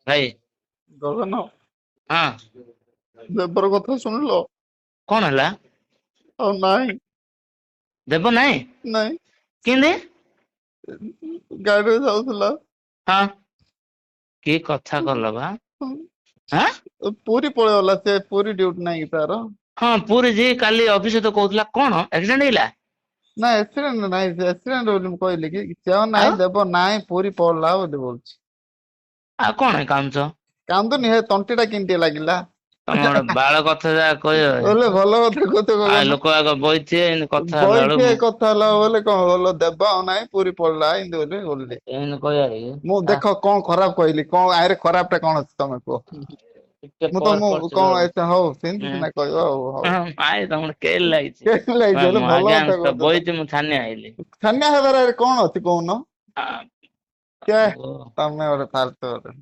ଭାଇ। ଗଗନ। ହଁ। ଦେବର କଥା ଶୁଣିଲ? କଣ ହେଲା? ଆଉ ନାଇଁ। ଦେବ ନାଇଁ? ନାଇଁ। କେମିତି? ଗାଡିରେ ଯାଉଥିଲା। ହଁ, କି କଥା କଲ ବା! ହଁ। ପୁରୀ ପଳେଇଗଲା ସେ, ପୁରୀ ଡ୍ୟୁଟି ନାଇଁ କି ତାର। ହଁ, ପୁରୀ ଯେ କାଲି ଅଫିସ ତ କହୁଥିଲା। କଣ ଆକ୍ସିଡେଣ୍ଟ ହେଇଲା? ନା, ଆକ୍ସିଡେଣ୍ଟ ନାଇଁ। ଆକ୍ସିଡେଣ୍ଟ ବୋଲି ମୁଁ କହିଲି କି? ସେ ଆଉ ଆଉ ନାଇଁ, ଦେବ ନାଇଁ, ପୁରୀ ପଳେଇଲା ବୋଲି କହୁଛି। ଆଉ କଣ କାନ୍ଦୁଛ? କାନ୍ଦୁନି ହେ, ତଣ୍ଟି ଟା କେମିତି ଲାଗିଲା। ତମେ ଗୋଟେ ବାଳ କଥା ଯାହା କହିବ। ବୋଲେ ଭଲ କଥା କହୁଛ ଆଉ ଗଗନ। ଲୋକ ଆଗ ବଇଥିବେ, ଏମିତି କଥା ହେଲା ବଇଥିବେ ବେଳକୁ କଥା ହେଲା ବୋଲେ କଣ ଭଲ? ଦେବ ଆଉ ନାଇଁ, ପୁରୀ ପଳେଇଲା ଏମିତି ବୋଲି ବୋଲିଲି। ଏମିତି କହିବାର କି? ମୁଁ ଦେଖ କଣ ଖରାପ କହିଲି? କଣ ଆରେ, ଖରାପ ଟା କଣ ଅଛି ତମେ କୁହ। ଟିକେ ମୁଁ ତ ପରେ ମୁଁ କରୁଛି କଣ ରୁହ। ଏତେ ହଉ ସେମିତି ସିନା କହିବ ଆଉ ହଉ। I, ତମର କେଲ ଲାଗିଛି। କେମିତି ଲାଗିଛି ବୋଲେ ମୁଁ ଭଲ ଆଜ୍ଞା କଥା କହୁଛ ତ। ବଇଛି, ମୁଁ ଛାନିଆ ହେଇଲି। ଛାନିଆ ହେବାର ଆରେ କଣ ଅଛି କହୁନ? କେ ତମେ ଗୋଟେ ଫାଲତୁ ଗୋଟେ।